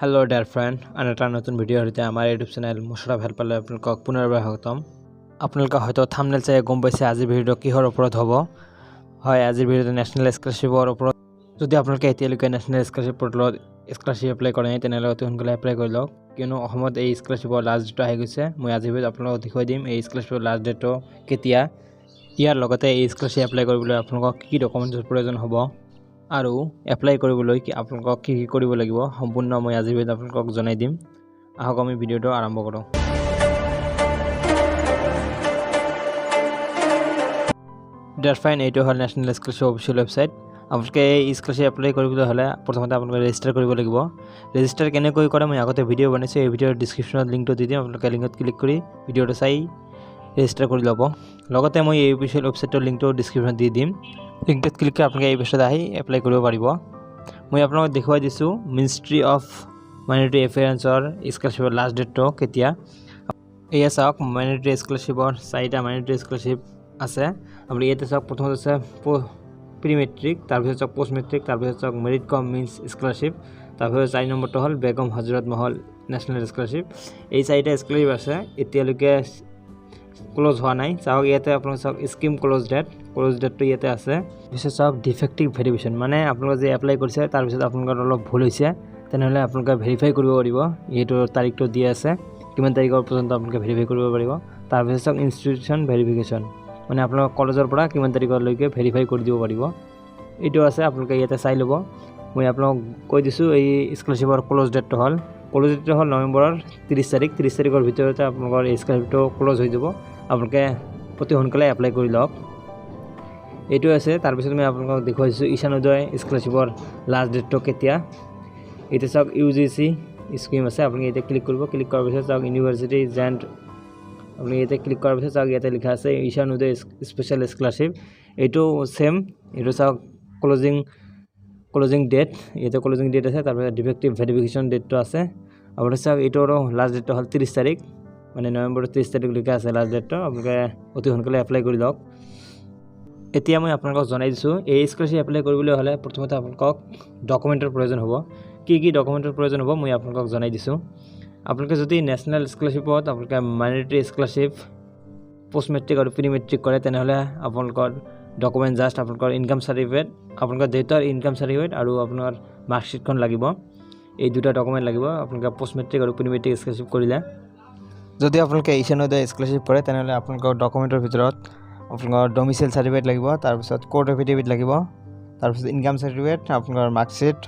Hello' dear friend, আন এটা নতুন ভিডিঅ'ৰ সৈতে আমাৰ ইউটিউব চেনেল মুছাৰফ হেল্পাৰলৈ আপোনালোকক পুনৰবাৰ স্বাগতম। আপোনালোকে হয়তো থামনেল চাই গম পাইছে আজিৰ ভিডিঅ'টো কিহৰ ওপৰত হ'ব। হয়, আজিৰ ভিডিঅ'টো নেশ্যনেল স্কলাৰশ্বিপৰ ওপৰত। যদি আপোনালোকে এতিয়ালৈকে নেশ্যনেল স্কলাৰশ্বিপ পৰ্টেলত স্কলাৰশ্বিপ এপ্লাই কৰে নাই, তেনেহ'লে অতি সোনকালে এপ্লাই কৰি লওক, কিয়নো অসমত এই স্কলাৰশ্বিপৰ লাষ্ট ডেটটো আহি গৈছে। মই আজিৰ ভিডিঅ'ত আপোনালোকক দেখুৱাই দিম এই স্কলাৰশ্বিপৰ লাষ্ট ডেটটো কেতিয়া, ইয়াৰ লগতে এই স্কলাৰশ্বিপ এপ্লাই কৰিবলৈ আপোনালোকক কি কি ডকুমেণ্টছৰ প্ৰয়োজন হ'ব আৰু এপ্লাই কৰিবলৈ কি আপোনালোকক কি কি কৰিব লাগিব, সম্পূৰ্ণ মই আজিৰ ভিডিঅ'ত আপোনালোকক জনাই দিম। আহক, আমি ভিডিঅ'টো আৰম্ভ কৰোঁ। ডিয়াৰ ফ্ৰেণ্ড, এইটো হ'ল নেশ্যনেল স্কলাৰশ্বিপ অফিচিয়েল ৱেবছাইট। আপোনালোকে এই স্কলাৰশ্বিপ এপ্লাই কৰিবলৈ হ'লে প্ৰথমতে আপোনালোকে ৰেজিষ্টাৰ কৰিব লাগিব। ৰেজিষ্টাৰ কেনেকৈ কৰে, মই আগতে ভিডিঅ' বনাইছোঁ। এই ভিডিঅ'ৰ ডিছক্ৰিপশ্যনত লিংকটো দি দিম, আপোনালোকে লিংকত ক্লিক কৰি ভিডিঅ'টো চাই ৰেজিষ্টাৰ কৰি ল'ব। লগতে মই এই অফিচিয়েল ৱেবছাইটৰ লিংকটো ডিছক্ৰিপশ্যনত দি দিম। লিংকটোত ক্লিক কৰি আপোনালোকে এই ৱেবছাইট আহি এপ্লাই কৰিব পাৰিব। মই আপোনালোকক দেখুৱাই দিছোঁ মিনিষ্ট্ৰি অফ মাইনৰিটি এফেয়াৰ্ছৰ স্কলাৰশ্বিপৰ লাষ্ট ডেটটো কেতিয়া। এয়া চাওক, মাইনৰিটি স্কলাৰশ্বিপৰ চাৰিটা মাইনৰিটি স্কলাৰশ্বিপ আছে। আপুনি ইয়াতে চাওক, প্ৰথমত আছে প্ৰি মেট্ৰিক, তাৰপিছত চাওক পষ্ট মেট্ৰিক, তাৰপিছত চাওক মেৰিট কম মিনছ স্কলাৰশ্বিপ, তাৰপিছত 4 নম্বৰটো হ'ল বেগম হজৰত মহল নেশ্যনেল স্কলাৰশ্বিপ। এই চাৰিটা স্কলাৰশ্বিপ আছে, এতিয়ালৈকে ক্ল'জ হোৱা নাই। চাওক ইয়াতে, আপোনালোকে চাওক স্কিম ক্ল'জ ডেট, ক্ল'জ ডেটটো ইয়াতে আছে। পিছত চাওক ডিফেক্টিভ ভেৰিফিকেশ্যন, মানে আপোনালোকে যে এপ্লাই কৰিছে, তাৰপিছত আপোনালোকৰ অলপ ভুল হৈছে, তেনেহ'লে আপোনালোকে ভেৰিফাই কৰিব পাৰিব। এইটো তাৰিখটো দিয়া আছে, কিমান তাৰিখৰ পৰ্যন্ত আপোনালোকে ভেৰিফাই কৰিব পাৰিব। তাৰপিছত চাওক ইনষ্টিটিউশ্যন ভেৰিফিকেশ্যন, মানে আপোনালোকৰ কলেজৰ পৰা কিমান তাৰিখলৈকে ভেৰিফাই কৰি দিব পাৰিব, এইটো আছে। আপোনালোকে ইয়াতে চাই ল'ব। মই আপোনালোক কৈ দিছোঁ, এই স্কলাৰশ্বিপৰ ক্ল'জ ডেটটো হ'ল নৱেম্বৰৰ 30 তাৰিখ। 30 তাৰিখৰ ভিতৰতে আপোনালোকৰ এই স্কলাৰশ্বিপটো ক্ল'জ হৈ যাব। আপোনালোকে অতি সোনকালে এপ্লাই কৰি লওক। এইটো আছে। তাৰপিছত মই আপোনালোকক দেখুৱাইছোঁ ঈশান উদয় স্কলাৰশ্বিপৰ লাষ্ট ডেটটো কেতিয়া। এতিয়া চাওক, ইউজিচি স্কিম আছে। আপুনি এতিয়া ক্লিক কৰিব। ক্লিক কৰাৰ পিছত চাওক ইউনিভাৰ্চিটি গ্ৰেণ্ট। আপুনি ইয়াতে ক্লিক কৰাৰ পিছত চাওক, ইয়াতে লিখা আছে ঈশান উদয় স্পেচিয়েল স্কলাৰশ্বিপ। এইটো ছেম, এইটো চাওক ক্লজিং ডেট, ইয়াতে ক্লজিং ডেট আছে। তাৰপিছত ডিফেক্টিভ ভেৰিফিকেশ্যন ডেটটো আছে। আপুনি চাওক, এইটোৰো লাষ্ট ডেটটো হ'ল 30 তাৰিখ, মানে নৱেম্বৰৰ 30 তাৰিখলৈকে আছে লাষ্ট ডেটটো। আপোনালোকে অতি সোনকালে এপ্লাই কৰি লওক। এতিয়া মই আপোনালোকক জনাই দিছোঁ, এই স্কলাৰশ্বিপ এপ্লাই কৰিবলৈ হ'লে প্ৰথমতে আপোনালোকক ডকুমেণ্টৰ প্ৰয়োজন হ'ব। কি কি ডকুমেণ্টৰ প্ৰয়োজন হ'ব, মই আপোনালোকক জনাই দিছোঁ। আপোনালোকে যদি নেশ্যনেল স্কলাৰশ্বিপত আপোনালোকে মাইনৰিটি স্কলাৰশ্বিপ পষ্ট মেট্ৰিক আৰু প্ৰি মেট্ৰিক কৰে, তেনেহ'লে আপোনালোকৰ ডকুমেণ্ট জাষ্ট আপোনালোকৰ ইনকাম চাৰ্টিফিকেট, আপোনালোকৰ দেউতাৰ ইনকাম চাৰ্টিফিকেট আৰু আপোনাৰ মাৰ্কশ্বিটখন লাগিব। এই দুটা ডকুমেণ্ট লাগিব আপোনালোকে পষ্ট মেট্ৰিক আৰু প্ৰি মেট্ৰিক স্কলাৰশ্বিপ কৰিলে। যদি আপোনালোকে ঈশান উদয় স্কলাৰশ্বিপ কৰে, তেনেহ'লে আপোনালোকৰ ডকুমেণ্টৰ ভিতৰত আপোনালোকৰ ডমিচিয়েল চাৰ্টিফিকেট লাগিব, তাৰপিছত কোৰ্ট এফিডেভিট লাগিব, তাৰপিছত ইনকাম চাৰ্টিফিকেট, আপোনালোকৰ মাৰ্কশ্বিট,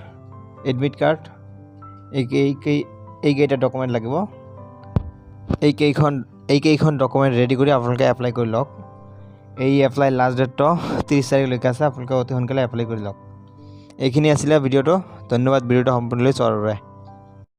এডমিট কাৰ্ড, এইকেইটা ডকুমেণ্ট লাগিব। এইকেইখন ডকুমেণ্ট ৰেডি কৰি আপোনালোকে এপ্লাই কৰি লওক। এই এপ্লাই লাষ্ট ডেটটো 30 তাৰিখলৈকে আছে। আপোনালোকে অতি সোনকালে এপ্লাই কৰি লওক। এইখিনি আছিলে ভিডিঅ'টো। ধন্যবাদ ভিডিঅ'টো সম্পূৰ্ণলৈ চোৱাৰ বাবে।